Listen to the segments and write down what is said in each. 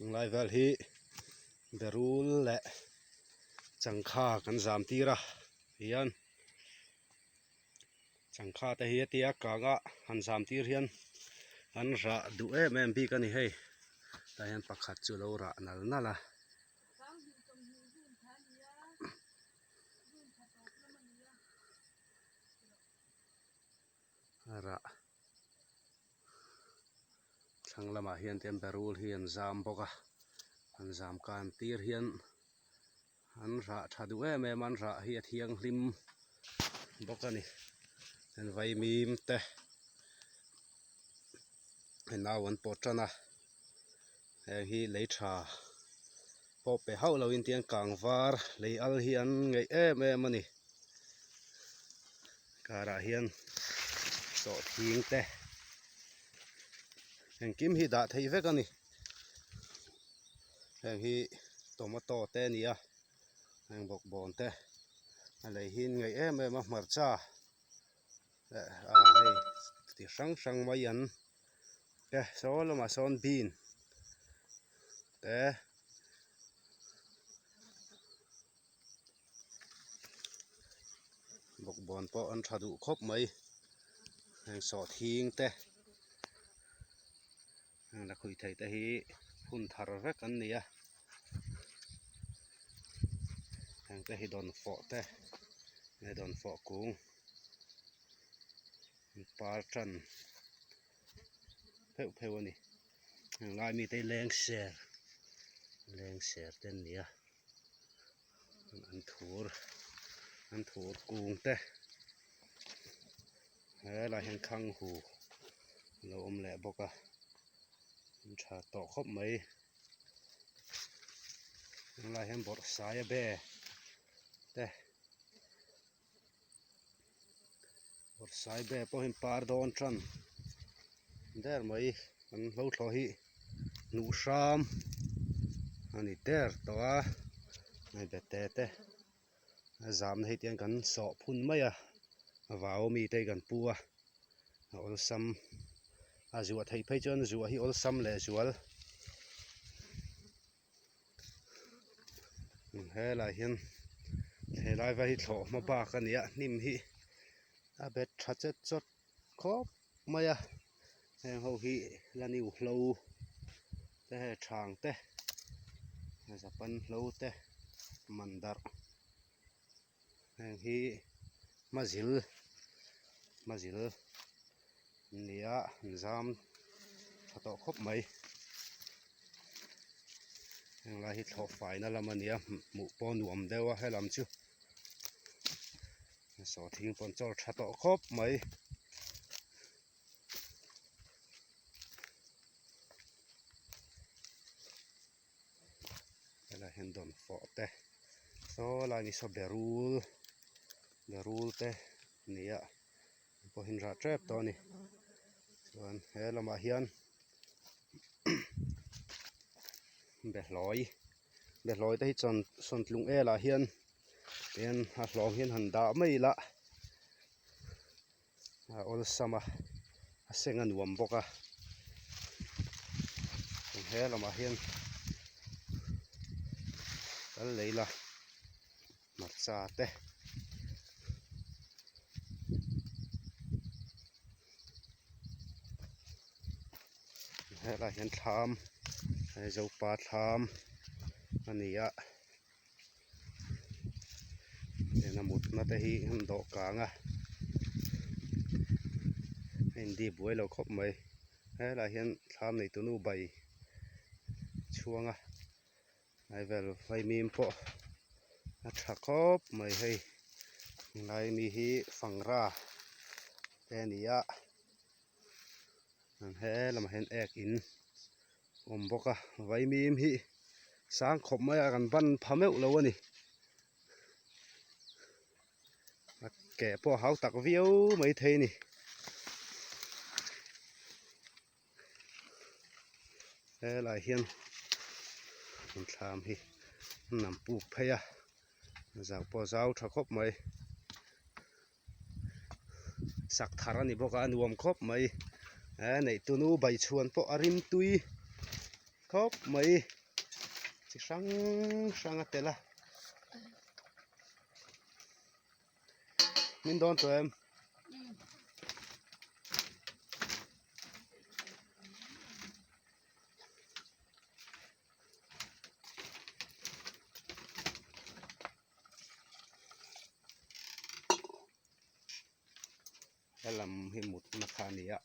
Tunlai vel hi berul leh changkha kan zam tir a hian changkha te hi hetia kanga han zam tir hian an rah duh em em bik a ni hei tah hian pakhat chu a lo rah nal nal a. A rah thlang lamah hian tian berul hi an zam bawk a an zam kan tir hian an rah tha duh em em a an rah hi a thianghlim bawk a ni an vaimim te nau an pawt tan a heng hi lei tha pawh pe hauh lo in tiang kang var lei al hi an ngeih em em a ni karah hian sawhthing te engkim hi dah theih vek a ni heng hi tomato te a ni a heng bawkbawn te a lei hi an ngeih em em a hmarcha eh ah hei ti hrang hrang mai an te saw lamah sawn bean te. Bawkbawn pawh an tha duh khawp mai heng sawhthing te heng lakhuih thei te hi hun thar vek an ni a heng te hi dawnfawh te nge dawnfawh kung an par tan pheuh pheuh a ni heng lai mite hi lengser lengser te an ni a. An thur an thur kung te helaiah hian khang hu a lo awm leh bawk a an tha tawh khawp mai helaiah hian bawrhsaia be te bawrhsai be pawh hi par dawn tan der mai an hlo thlawh hi hnuh hram a ni der tawh a hei bete te a zamna hi tiang kan sawh phun mai a vau ami te hi kan pu a a awlsam a zuah theih phei chuan zuah hi awlsam leh zual. Helaiah hian helai vai hi thlawh hma bak a ni a hnim hi a bet tha chet chawt khawp mai a heng ho hi la new hlo te hei thang te japan hlo te man darh heng hi hmazil hmazil an ni a an zam tha tawh khawp mai heng lai hi thlawh faina lam a ni a hmuh pawh a nuam deuh a helam chu sawhthing pawh an chawl tha tawh khawp mai. Helaiah hian dawnfawh te saw lai ni saw berul berul te a ni a hei pawh hi an rah tep tawh a ni chuan he lamah hian behlawi behlawi te hi chuan sawntlung elah hian tihian a hlawm hian han dah mai ila a awlsam a a seng a nuam bawk a he lamah hian kal lei la hmarcha te helaiah hian thlam zopa thlam a ni a. Heng a mutna te hi an dawh kang a a in dip buai lo khawp mai helaiah hian thlam nei tunu bai chhuang a hnai vel vaimim pawh a tha khawp mai hei helai mi hi fangra te a ni a he lamah hian ek in awm bawk a vaimim hi sang khawp mai a kan ban pha meuh lo a ni a ke pawh a hau tak viau mai thei a ni helaiah hian thlam hi an nam puk phei a zau pawh a zau tha khawp mai. Sak thar a ni bawk a a nuam khawp mai eh neihtunu baichhuan pawh a rim tui. khawp mai chi hrang hrang a tel a min dawn tawh em? Helam hi mutna kha a ni a.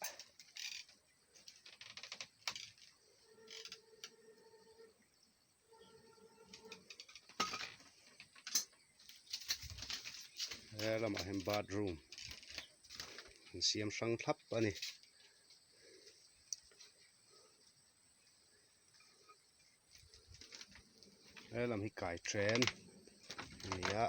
He lamah hian bathroom an siam hrang thlap a ni. He lam hi kai then a ni a.